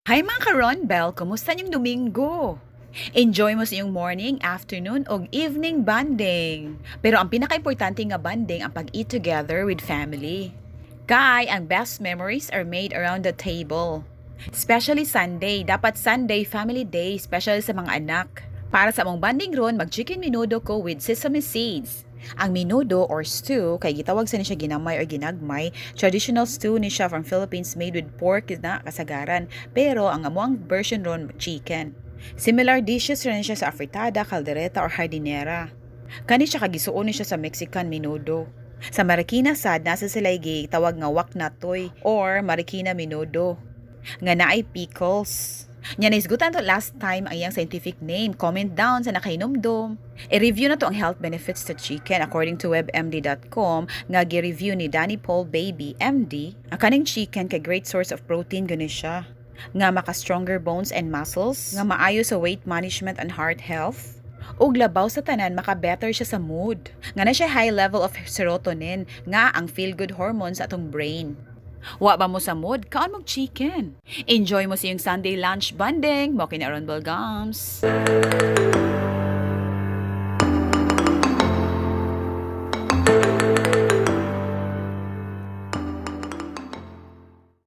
Hi, mga ka-Ron Bell, kumusta niyong Domingo? Enjoy mo sa iyong morning, afternoon, o evening bonding. Pero ang pinaka-importante nga bonding ang pag-eat together with family. Kay ang best memories are made around the table. Especially Sunday, dapat Sunday family day, especially sa mga anak. Para sa among bonding ron, mag-chicken menudo ko with sesame seeds. Ang menudo or stew, kay gitawag sa ni siya ginamay or ginagmay, traditional stew ni siya from Philippines made with pork na kasagaran. Pero ang amoang version ron, chicken. Similar dishes rin siya sa afritada, caldereta or hardinera. Kani siya kagisuon ni siya sa Mexican menudo. Sa Marikina sad nasa sila tawag nga wak natoy or Marikina menudo nga naay pickles. Nya naisgutan to last time ang iyang scientific name. Comment down sa nakahinumdum. I-review na to ang health benefits sa chicken according to webmd.com nga gi-review ni Danny Paul Baby, MD. Ang kaning chicken kay great source of protein gani siya nga maka stronger bones and muscles, nga maayo sa weight management and heart health. Ug labaw sa tanan, maka-better siya sa mood. Nga na siya high level of serotonin nga ang feel good hormones sa atong brain. Wa ba mo sa mood? Kaon mog chicken. Enjoy mo sa iyong Sunday lunch bonding. Mo kini Ron Gums.